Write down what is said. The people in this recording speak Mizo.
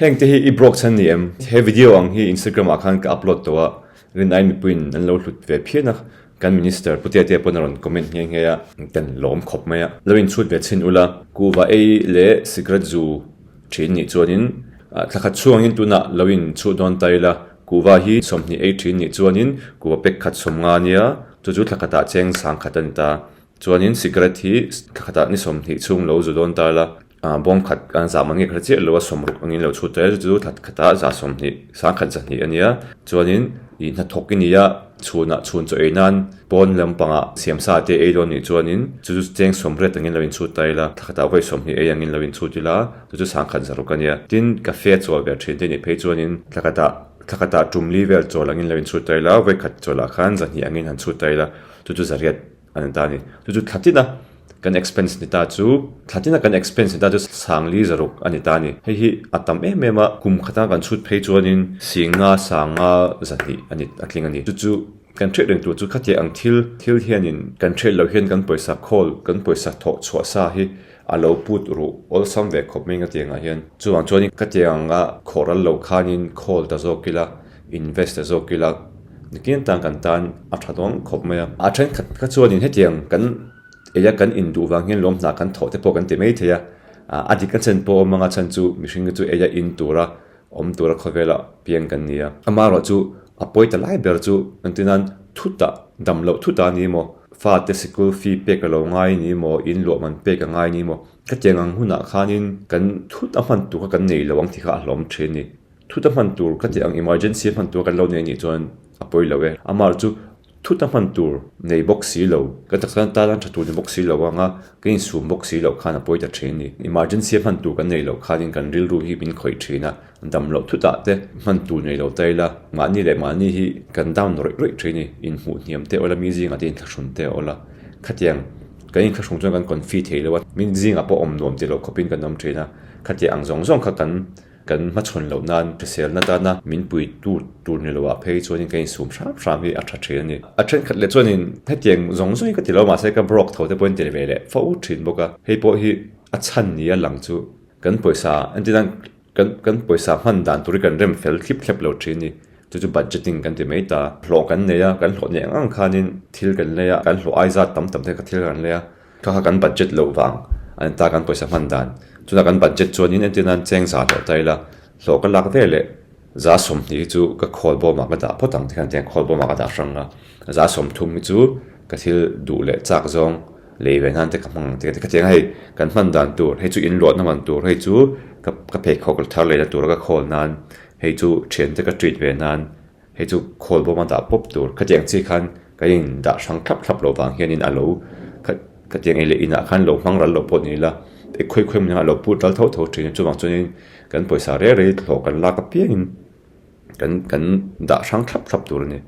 Heng te hi i broke chhan ni em? He video ang hi Instagram ah khan ka upload tawh a, rinai mipuiin an lo hlut ve phian a, kan Minister Pu Tetea pawn a rawn comment nghe nghe a, kan lawm khawp mai a. Lo inchhut ve chhin ula, kuhva ei leh cigarette zu thin nih chuanin thla khat chhuangin tunah lo inchhuh dawn ta ila, kuhva hi 20 ei thin nih chuanin kuhva pek khat 50 nia, chu chu thla khatah cheng sang khat a ni ta. Chuanin cigarette hi thla khatah ni 20 chhung lo zu dawn ta ila, Bawng khat an zah man nge kha chiah lo a, sawmruk angin lo chhut tel chu thla khatah za 20, 100 zahnih a nia. Chuanin ih hnathawk i nia, chhunah chhun chaw ei nan pawn lampangah siamsa te ei dawn nih chuanin chu chu cheng 80 angin lo inchhut ta ila, thla khatah vawi 20 ei angin lo inchhut ila, chu chu 100 zaruk a nia. Tin, cafe chawl ve thin te nih phei chuanin thla khatah thla khatah tum li vel chawl angin lo inchhut ta ila, vawi khat chawlah khan zahnih angin han chhut ta ila, chu chu zariat a ni ta a ni. Chu chu thla tina kan expense ni ta chu, thla tina kan expense ni ta chu 400 a ni ta a ni. Hei hi a tam em em a, kum khata kan chhut phei chuanin 500 500 a ni a tling a ni. Chu chu kan hriat reng tur chu khatiang ang thil thil hianin kan hriat loh hian kan pawisa khawl, kan pawisa thawh chhuah sa hi a lo put ruh awlsam ve khawp mai khatiang ah hian. Chuvang chuanin khatiang anga khawh ral lo khanin khawl ta zawk ila, invest ta zawk ila, Nikin tan kan tan a tha dawn khawp mai a. A thenkhat kha chuanin hetiang kan eia kan induh vang hian lawm hna kan thawh te pawh kan ti mai thei a. A dik a chen pawh awm anga chhan chu mihring te chu eia in tura awm tura khawvela piang kan ni a. Amaherawh chu a pawi ta lai ber chu engtin nan thutah dam loh thutah a ni maw, fate sikul fee pek a lo ngai ni maw, in luah man pek a ngai ni maw, khatiang ang hunah khanin kan thut a hman tur kha kan nei lo ang tih kha a hlawm thin a ni. Thut a hman tur ka tih ang emergency a hman tur kan lo nei anih chuan a pawi lo e. Amah chu thut a hman tur nei bawk si lo, kan taksa tan a tha tur ni bawk si lo anga kan insum bawk si loh khan a pawi ta thin a ni. Emergency a hman tur kan nei loh khanin kan rilru hi min khawih thin a, dam loh thutah te hman tur nei lo ta ila mahni leh mahni hi kan down rawih rawih thin a ni. Inhmuh hniam te awla mi zingah te inthlahrun te awla khatiang kan inthlahrung chuan kan confi thei lo a, mi zingah pawh awm nuam ti loh khawpin kan awm thin a, khatiang ang zawng zawng kha kan Kan hmachhawn loh nan hriselna tana min pui tur tur ni loah phei chuanin ka insum hram hram hi a tha thin a ni. A thenkhat leh chuanin hetiang zawng zawng hi ka ti lo mahse ka broke tho te pawhin tel ve leh fo thin bawk a. Hei pawh hi a chhan ni a lang chu kan pawisa entir nan kan kan pawisa hman dan tur hi kan rem fel thlip thlep lo thin a ni. Chu chu budgeting kan ti mai ta. Hlawh kan nei a, kan hlawh nei ang ang khanin thil kan lei a, kan hlawh ai zat tam tam te kha thil kan lei a. Kha kha kan budget loh vang a ni ta kan pawisa hman dan. Chutah kan budget chuanin entir nan cheng za hlawh ta ila, hlawh ka lak ve leh za 20 hi chu ka khawl bawmah ka dah phawt ang tikhan tiang khawl bawmah ka dah hrang a, za 30 hi chu ka thil duh leh chak zawng lei ve nan te ka hmang ang ti ka tiang a hei kan hman dan tur hei chu in luahna man tur hei chu ka ka pheikhawk thar lehna tura ka khawl nan hei chu thiante ka treat ve nan Hei chu khawl bawma dah pawp tur khatiang chi khan ka in dah hrang thlap thlap loh vang hianin a lo khatiang ei leh inah khan lo hmang ral loh pawh ni ila e khawi khawi hmunah lo put ral tho tho thin a chuvang chuanin kan pawisa rei rei hlawh kan lak apiangin kan kan dah hrang thlap thlap tur a ni.